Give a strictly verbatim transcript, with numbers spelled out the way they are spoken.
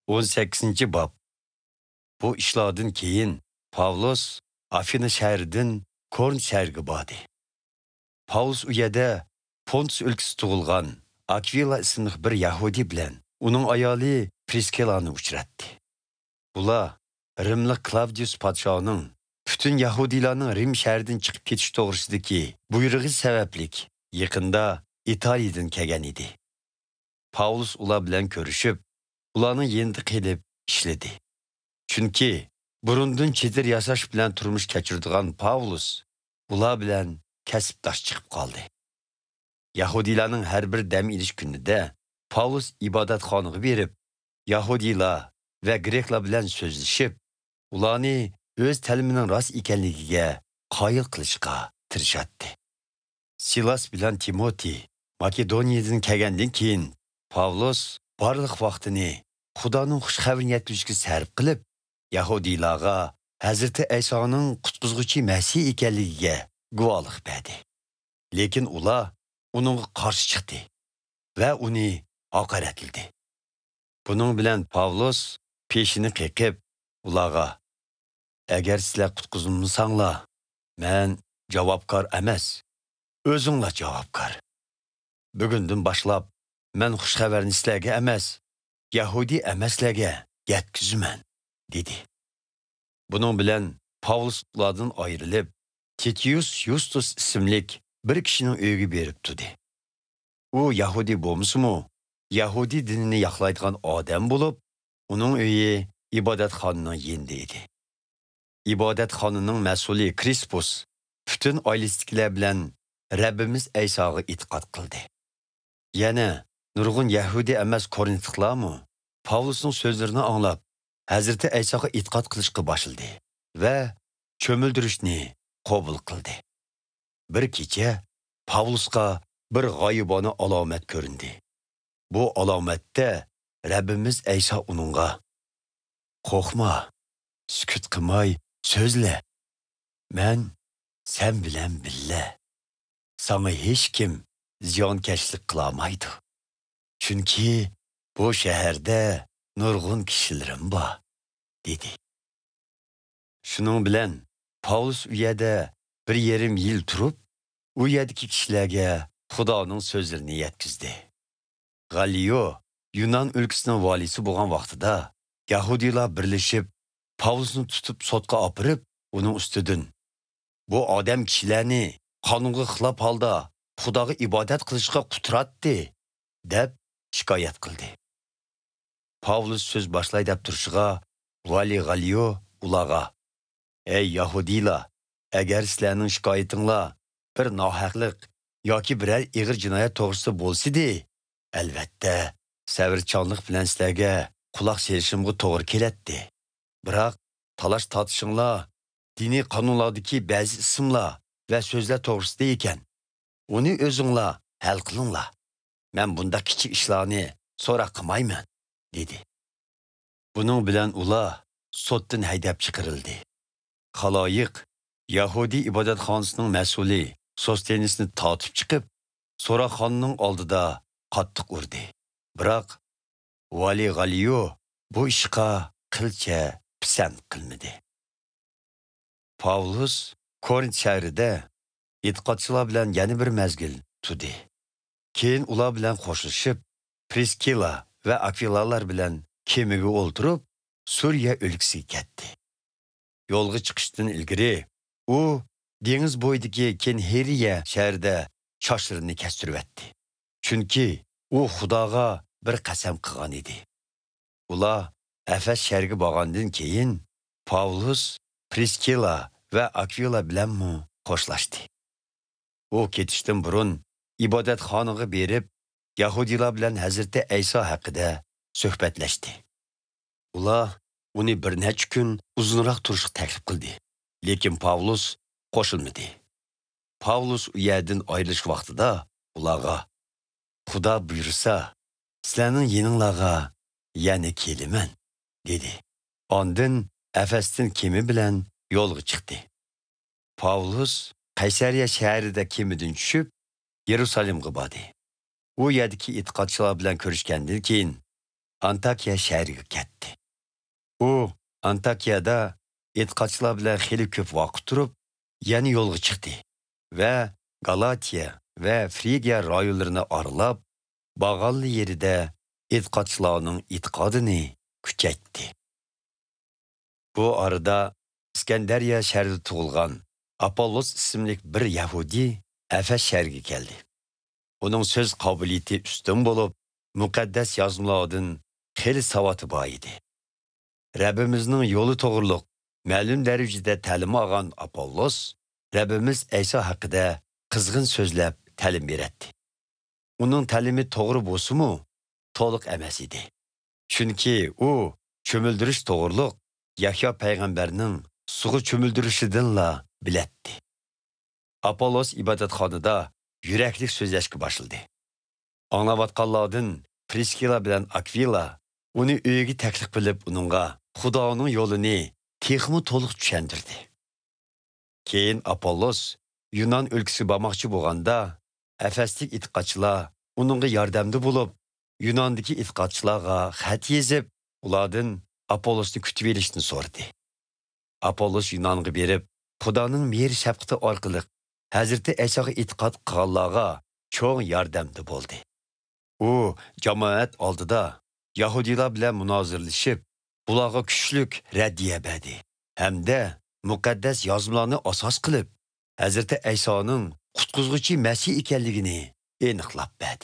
ئون سەككىزىنچى باب. بۇ ئىشلاردىن كېيىن پاۋلۇس ئافىنا شەھىرىدىن كورىنت شەھىرىگە باردى. پاۋلۇس ئۇ يەردە پونتۇس ئۆلكىسىدە تۇغۇلغان ئاكۋىلا ئىسىملىق بىر يەھۇدىي بىلەن ئۇنىڭ ئايالى پرىسكىللانى ئۇچراتتى. ئۇلار رىملىق كلاۋدىيۇس پادىشاھنىڭ پۈتۈن يەھۇدىيلارنىڭ رىم شەھىرىدىن چىقىپ كېتىش توغرىسىدىكى بۇيرۇقى سەۋەبلىك يېقىندا ئىتالىيىدىن كەلگەن ئىدى. پاۋلۇس ئۇلار بىلەن كۆرۈشۈپ، ئۇلارنىڭ يېنىدا قېلىپ ئىشلىدى. چۈنكى بۇرۇندىن چېدىر ياساش بىلەن تۇرمۇش كەچۈرىدىغان پاۋلۇس ئۇلار بىلەن كەسىپداش چىقىپ قالدى. يەھۇدىيلارنىڭ ھەر بىر دەم ئېلىش كۈنىدە پاۋلۇس ئىبادەتخانىغا بېرىپ، يەھۇدىيلار ۋە گرېكلار بىلەن سۆزلىشىپ، ئۇلارنى ئۆز تەلىمىنىڭ راست ئىكەنلىكىگە قايىل قىلىشقا تىرىشاتتى. سىلاس بىلەن تىموتى ماكېدونىيەدىن كەلگەندىن كېيىن، پاۋلۇس بارلىق ۋاقتىنى خۇدانىڭ خۇش خەۋىرىنى يەتكۈزۈشكە سەرپ قىلىپ، يەھۇدىيلارغا ھەزرىتى ئەيسانىڭ قۇتقۇزغۇچى مەسىھ ئىكەنلىكىگە گۇۋاھلىق بەردى. لېكىن ئۇلار ئۇنىڭغا قارشى چىقتى ۋە ئۇنى ھاقارەتلىدى. بۇنىڭ بىلەن پاۋلۇس پېشىنى قېقىپ، ئۇلارغا، «ئەگەر سىلەر قۇتقۇزۇلمىساڭلار، مەن جاۋابكار ئەمەس، ئۆزۈڭلار جاۋابكار. بۈگۈندىن باشلاپ مەن خۇش خەۋەرنى سىلەرگە ئەمەس، يەھۇدىي ئەمەسلەرگە يەتكۈزىمەن» دېدى. بۇنىڭ بىلەن پاۋلۇس ئۇلاردىن ئايرىلىپ، تىتىيۇس يۇستۇس ئىسىملىك بىر كىشىنىڭ ئۆيىگە بېرىپ تۇردى. ئۇ يەھۇدىي بولمىسىمۇ، يەھۇدىي دىنىنى ياقلايدىغان ئادەم بولۇپ، ئۇنىڭ ئۆيى ئىبادەتخانىنىڭ يېنىدا ئىدى. ئىبادەتخانىنىڭ مەسئۇلى كرىسپۇس پۈتۈن ئائىلىسىدىكىلەر بىلەن رەببىمىز ئەيساغا ئېتىقاد قىلدى. يەنە نۇرغۇن يەھۇدىي ئەمەس كورىنتلىقلارمۇ پاۋلۇسنىڭ سۆزلىرىنى ئاڭلاپ، ھەزرىتى ئەيساغا ئېتىقاد قىلىشقا باشلىدى ۋە چۆمۈلدۈرۈشنى قوبۇل قىلدى. بىر كېچە پاۋلۇسقا بىر غايىبانە ئالامەت كۆرۈندى. بۇ ئالامەتتە رەببىمىز ئەيسا ئۇنىڭغا، «قورقما، سۈكۈت قىلماي سۆزلە. مەن سەن بىلەن بىللە. ساڭا ھېچكىم زىيانكەشلىك قىلالمايدۇ. چۈنكى بۇ شەھەردە نۇرغۇن كىشىلىرىم بار» دېدى. شۇنىڭ بىلەن پاۋلۇس ئۇ يەردە بىر يېرىم يىل تۇرۇپ، ئۇ يەردىكى كىشىلەرگە خۇدانىڭ سۆزلىرىنى يەتكۈزدى. غاللىيو يۇنان ئۆلكىسىنىڭ ۋالىيسى بولغان ۋاقتىدا، يەھۇدىيلار بىرلىشىپ، پاۋلۇسنى تۇتۇپ سوتقا ئاپىرىپ، ئۇنىڭ ئۈستىدىن، «بۇ ئادەم كىشىلەرنى قانۇنغا خىلاپ ھالدا خۇداغا ئىبادەت قىلىشقا قۇتراتتى» دەپ شىكايەت قىلدى. پاۋلۇس سۆز باشلاي دەپ تۇرۇشىغا، ۋالىي غاللىيو ئۇلارغا، «ئەي يەھۇدىيلار، ئەگەر سىلەرنىڭ شىكايىتىڭلار بىر ناھەقلىق ياكى بىرەر ئېغىر جىنايەت توغرىسىدا بولسىدى، ئەلۋەتتە، سەۋرچانلىق بىلەن سىلەرگە قۇلاق سېلىشىمغا توغرا كېلەتتى. بىراق، تالاش-تارتىشىڭلار دىنىي قانۇنلاردىكى بەزى ئىسىملار ۋە سۆزلەر توغرىسىدا ئىكەن. ئۇنى ئۆزۈڭلار ھەل قىلىڭلار. مەن بۇنداق كىچىك ئىشلارنى سوراق قىلمايمەن» دېدى. بۇنىڭ بىلەن ئۇلار سوتتىن ھەيدەپ چىقىرىلدى. خالايىق يەھۇدىي ئىبادەتخانىسىنىڭ مەسئۇلى سوستېنىسنى تارتىپ چىقىپ، سوراقخانىنىڭ ئالدىدا قاتتىق ئۇردى. بىراق، ۋالىي غاللىيو بۇ ئىشقا قىلچە پىسەنت قىلمىدى. پاۋلۇس كورىنت شەھىرىدە ئېتىقادچىلار بىلەن يەنە بىر مەزگىل تۇردى. كېيىن ئۇلار بىلەن خوشلىشىپ، پرىسكىلا ۋە ئاكۋىلالار بىلەن كېمىگە ئولتۇرۇپ، سۈرىيە ئۆلكىسىگە كەتتى. يولغا چىقىشتىن ئىلگىرى ئۇ دېڭىز بويىدىكى كېنھېرىيە شەھىرىدە چاچلىرىنى كەستۈرۈۋەتتى. چۈنكى ئۇ خۇداغا بىر قەسەم قىلغان ئىدى. ئۇلار ئەفەس شەھىرىگە بارغاندىن كېيىن، پاۋلۇس پرىسكىلا ۋە ئاكۋىلا بىلەنمۇ خوشلاشتى. ئۇ كېتىشتىن بۇرۇن ئىبادەتخانىغا بېرىپ، يەھۇدىيلار بىلەن ھەزرىتى ئەيسا ھەققىدە سۆھبەتلەشتى. ئۇلار ئۇنى بىر نەچچە كۈن ئۇزۇنراق تۇرۇشقا تەكلىپ قىلدى، لېكىن پاۋلۇس قوشۇلمىدى. پاۋلۇس ئۇ يەردىن ئايرىلىش ۋاقتىدا ئۇلارغا، «خۇدا بۇيرۇسا، سىلەرنىڭ يېنىڭلارغا يەنە كېلىمەن» دېدى. ئاندىن ئەفەستىن كېمە بىلەن يولغا چىقتى. پاۋلۇس قەيسەرىيە شەھىرىدە كېمىدىن چۈشۈپ، يېرۇسالېمغا باردى. ئۇ يەردىكى ئېتىقادچىلار بىلەن كۆرۈشكەندىن كېيىن، ئانتاكىيە شەھىرىگە كەتتى. ئۇ ئانتاكىيەدە ئېتىقادچىلار بىلەن خېلى كۆپ ۋاقىت تۇرۇپ، يەنە يولغا چىقتى ۋە گالاتىيە ۋە فرىگىيە رايونلىرىنى ئارىلاپ، بارغانلا يېرىدە ئېتىقادچىلارنىڭ ئېتىقادىنى كۈچەيتتى. بۇ ئارىدا ئىسكەندەرىيە شەھىرىدە تۇغۇلغان ئاپوللوس ئىسىملىك بىر يەھۇدىي ئەفەس شەھىرىگە كەلدى. ئۇنىڭ سۆز قابىلىيىتى ئۈستۈن بولۇپ، مۇقەددەس يازمىلاردىن خېلى ساۋاتى بار ئىدى. رەببىمىزنىڭ يولى توغرۇلۇق مەلۇم دەرىجىدە تەلىم ئالغان ئاپوللوس رەببىمىز ئەيسا ھەققىدە قىزغىن سۆزلەپ تەلىم بېرەتتى. ئۇنىڭ تەلىمى توغرا بولسىمۇ، تولۇق ئەمەس ئىدى. چۈنكى ئۇ چۆمۈلدۈرۈش توغرۇلۇق يەھيا پەيغەمبەرنىڭ سۇغا چۆمۈلدۈرۈشىدىنلا بىلەتتى. ئاپوللوس ئىبادەتخانىدا يۈرەكلىك سۆزلەشكە باشلىدى. ئاڭلاۋاتقانلاردىن پرىسكىلا بىلەن ئاكۋىلا ئۇنى ئۆيىگە تەكلىپ قىلىپ، ئۇنىڭغا خۇدانىڭ يولىنى تېخىمۇ تولۇق چۈشەندۈردى. كېيىن ئاپوللوس يۇنان ئۆلكىسىگە بارماقچى بولغاندا، ئەفەسلىك ئېتىقادچىلار ئۇنىڭغا ياردەمدە بولۇپ، يۇناندىكى ئېتىقادچىلارغا خەت يېزىپ، ئۇلاردىن ئاپوللوسنى كۈتۈۋېلىشنى سورىدى. ئاپوللوس يۇنانغا بېرىپ، خۇدانىڭ مېھىر-شەپقىتى ئارقىلىق ھەزرىتى ئەيساغا ئېتىقاد قىلغانلارغا چوڭ ياردەمدە بولدى. ئۇ جامائەت ئالدىدا يەھۇدىيلار بىلەن مۇنازىرىلىشىپ، ئۇلارغا كۈچلۈك رەددىيە بەردى ھەمدە مۇقەددەس يازمىلارنى ئاساس قىلىپ، ھەزرىتى ئەيسانىڭ قۇتقۇزغۇچى مەسىھ ئىكەنلىكىنى ئېنىقلاپ بەردى.